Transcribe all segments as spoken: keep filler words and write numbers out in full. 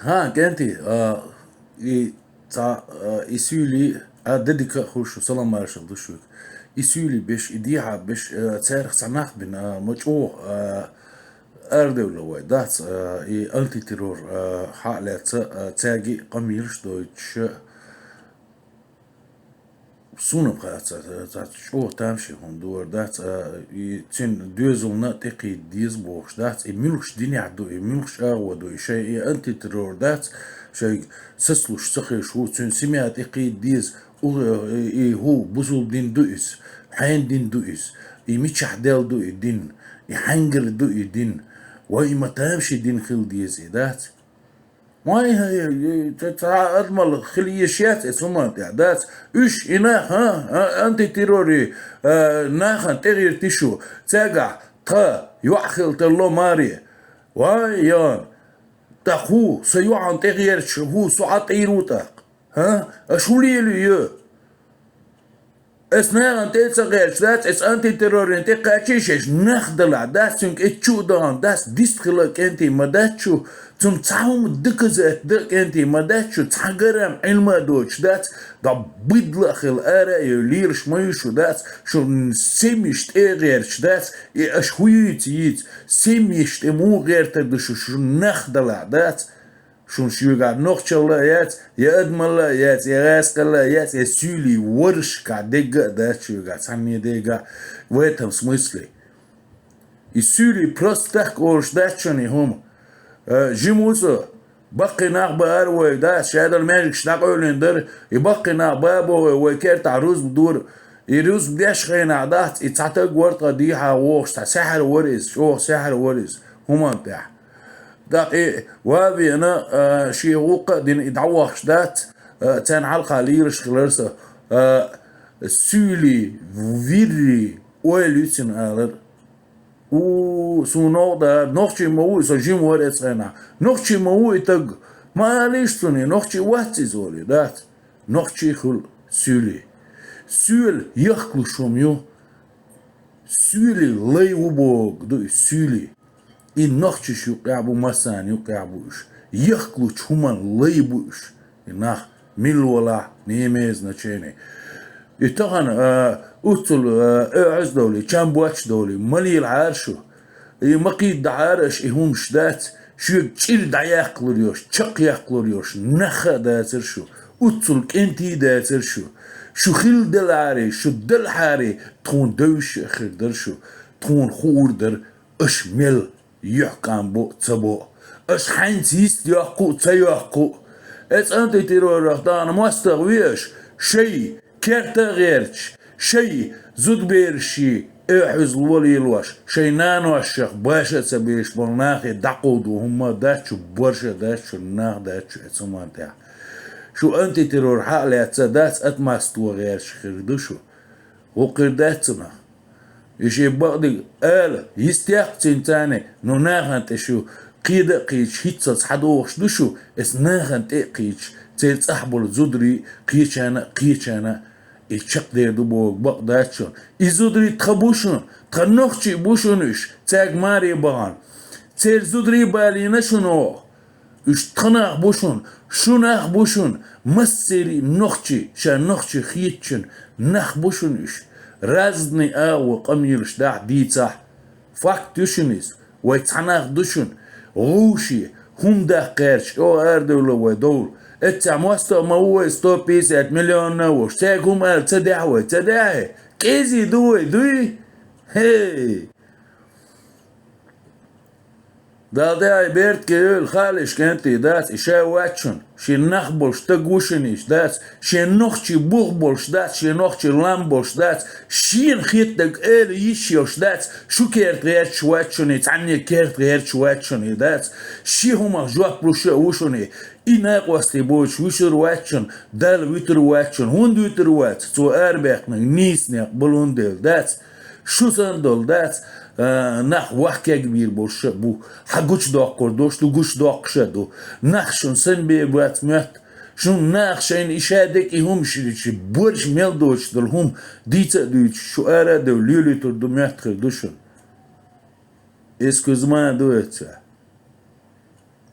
ХӀа, кӀентий, а, и цхьа, а, и суьйлий, а, де дика а хуьлда шун, салам-маршалла ду шуьга. И суьйлий беш, и дехьа беш, а, царах цхьа нах бина, а, ма чӀогӀа, а, арадевлла вай, дац, а, и антитеррор, а, хьа а лаьцна, а, цаьрга а къамелаш дойтуш, суна-м хац, ца, ца, ца, чӀогӀа тамашийна хӀума ду хӀара, дац, а, и цуьнан доьзална тӀекхийда деза бохуш, дац, и муьлхачу динехь ду, и муьлхачу агӀо ду, и шайн и антитеррор, дац, шайга сацалуш ца хилча хӀу, цуьнан семья тӀекхийда деза, у, и, и хӀу, бусулба дин ду иза, хьенан дин ду иза, и мичахь даьлла ду и дин, и хьаьнгара ду и дин, вай, и ма тамашийна дин хила деза и, дац. Вай, хӀай, ца, цхьа адамал хила езаш яц эцу хӀуманна тӀехь, дац. Уьш и нах, хӀа, а, антитеррори, а, нахана тӀегӀертий шу, цаьргахь тхан йоӀ хила тарло маре. Вай, ян, тӀаккха хӀу, сан йоӀана тӀегӀерташ хӀу, со Ӏа тӀера ву тӀаккха? ХӀа? Аша хӀун лелийр ю? Эс нахана тӀе а ца гӀерташ дац, эс антитеррорина тӀе кхачийша, эш нах далахь дац, цуьнга эцчу а дахана дац, дистхила а кӀентий ма дац шу, цунна цхьа хӀума доказать дан а кӀентий ма дац шу, цхьа грамм Ӏилма а доцуш дац, дӀа бидла а хила ара а йой, лелаш ма ю шу, дац, шун семьяш тӀе а гӀерташ дац, и аша хӀу юьйцу йийца, семьяш тӀе муха гӀертар ду шу, шу нах далахь дац. Шуна шуьгахь нохчалла а яц, я адамалла а яц, я гӀаскхалла а яц, я суьйлий варшкахь дегга а дац шуьгахь, цхьанне дегга а, в этом смысле. И суьйлий просто так олуш дац шуна и хӀума. Э, жима ву со, баккхий нах баара вай, дац, шадала маьждигаш дӀакъевлина дара, и баккхий нах ба а бохий, вай кертахь рузба дора. И рузба деш хенахь дац, и цхьа таг вара тхан дехьа вогӀуш, цхьа саьхьар вара иза, чӀогӀа саьхьар вара иза, хӀуманна тӀехь. ТӀаккха и ван а веана, а, шен гӀуллакх а дина, и дӀавахча дац, а, царна хьалха лелаш хилар со, а, суьйлий, виррий, ойла ю цуьнан алар. У, суна новкъа дар, нохчий ма ву и, со жима вара эцу хенахь. Нохчий ма ву и таг, ма алийша цунна, нохчий вац иза олий, дац. Нохчий хуьлу суьйлий. Суьйла яхкалуш хӀума ю. Суьйлий лай ву бохург ду и суьйлий. И нохчаш юккъехь бу, массарна юккъехь бу уьш. Яхкалучу хӀуманна лай бу уьш. И нах милла валахь, не имеет значения. И тахана, а, уццул, а, оьгӀаз а довлий, чам боцуш а довлий, ма лелахьара шу. И ма кхийдахьара аша и хӀумаш, дац, шуьга чӀир дӀаяккхалур йолуш, чекхъяккхалур йолуш нах а дацара шу, уццул кӀентий а дацара шу. Шу хилла делахьарий, шу делахьарий, тхуна девзаш а хир дара шу, тхуна хуур дара, аша мел юьхькӀам бо а, ца бо а, аша хьаьнца йист йоккху а, ца йоккху а. Эцу антитеррорах тахана мостагӀа ве аша, шай керта а гӀерташ, шай зудаберашший оьгӀазло лелош, шайн наношшах баша а ца беш болу нахе дӀакховдо хӀумма а дац шу, борша а дац шу, нах дац шу эцу хӀуманна тӀехь. Шу антитеррор хьа а лаьцна дац, атмасто гӀерташ хир ду шу. ХӀокхуьр дац цунах. И шен бакъдерг ала, йистехь а цуьнан царна, ну нахана тӀе шу кхеда а кхийдаш, хӀинццалц хьадогӀуш ду шу, эс нахана тӀе а кхийдаш, церан цӀахь болу зударий а, кхечарна а, кхечарна а, и чекхдер ду бохург бакъ дац шуна. И зударий тхан бу шуна, тхан нохчий бу шуна уьш, цаьрга маре бахана. Церан зударий балийна шуна оха. Уьш тхан нах бу шуна, шун нах бу шуна, массерий нохчий, ша нохчий хетачун нах бу шуна уьш. Разный агӀо къамелаш дахь дийцахь, факт ю шуна иза, вай цхьа нах ду шуна, вовший, хӀума даккха гӀерташ, чӀогӀа арадевлла вай довла. Эццахь мостагӀа ма ву вай сто пятьдесят миллионна а волуш, цаьрга хӀума ала ца дехьа вай, ца дехьа? КӀезий ду вай, дуй? ХӀей! Дала тӀаьхье беркате йойла, хаалаш кӀентий дац, и ша вац шуна, шен нах болуш стаг ву шуна иштта дац, шен нохчий бух болуш дац, шен нохчий лам болуш дац, шена хетарг ала йиш йолуш дац, шу керта гӀерташ вац шуна и, цхьанне керта гӀерташ вац шуна и дац, ши хӀумах жоп луш а ву шуна и, и накъостий боцуш вуьшур вац шуна, Далла вуьтур вац шуна, хӀунда вуьтур вац, цо арабаьккхинарг нийса некъ балун дела дац. Шу санна долу дац, а, нах вахкегбийр болуш а бу. Хьан гучудоккхур долуш ду, гучудоккхуш а ду. Нах шун санна бен бац моьтту. Шун наха шайна и ша дерг и хӀума ширичи борш мел доцуш долу хӀума дийца а дуьйцуш, шу ара а девлла лелуьйтур ду, моьтту хир ду шуна. Эскуз ма ду эца.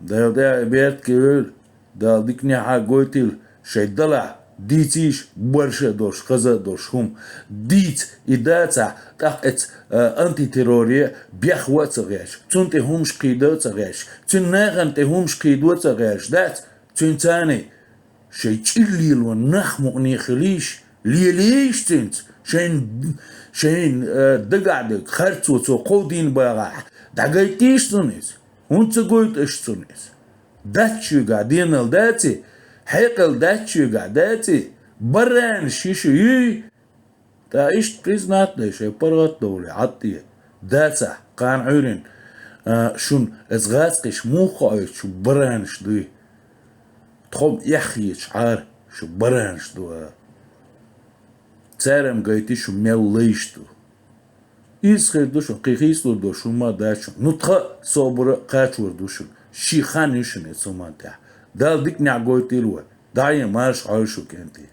Дала тӀехь беркате йойла, Дала диканехьа гойтийла, шайн далахь дийцийша, барша а долуш, хаза а долуш хӀума дийца, и дацахь, тӀаккха эца, а, антитерроре бехва а ца гӀерташ, цунна тӀе хӀумаш кхийда а ца гӀерташ, цуьнан нахана тӀе хӀумаш кхийда а ца гӀерташ дац, цуьнан царний шайн чӀир лело нах мукъане хилийша, лелийша цуьнца, шайн, шайн, а, дагахь дерг харцо цо кховдийна багахь, дӀагайтийша цунна иза. ХӀунда ца гойту аша цунна иза? Дац шуьгахь денал даций, хьекъал дац шуьгахь даций, баранаш ю шу, юй? ТӀаккха иштта признать дай шайн паргӀат довлий, Ӏад тӀе. Дацахь, кхана Ӏуьйрина, а, шуна эца гӀазкхиш муха хоуьйту, шу баранаш дуй? Тхо-м эхь хеташ Ӏара, шу баранаш ду, а. Цара-м гайти шу мел лайш ду. Иза хир ду шуна, кхин хийцалур долуш хӀума а дац шуна. Ну, тхан а, собар а кхачор ду шуна. Шен хан ю шуна эца хӀуманна тӀехь. Дала диканехь гойтийла вай. ДӀа а марша Ӏойла шу, кӀентий.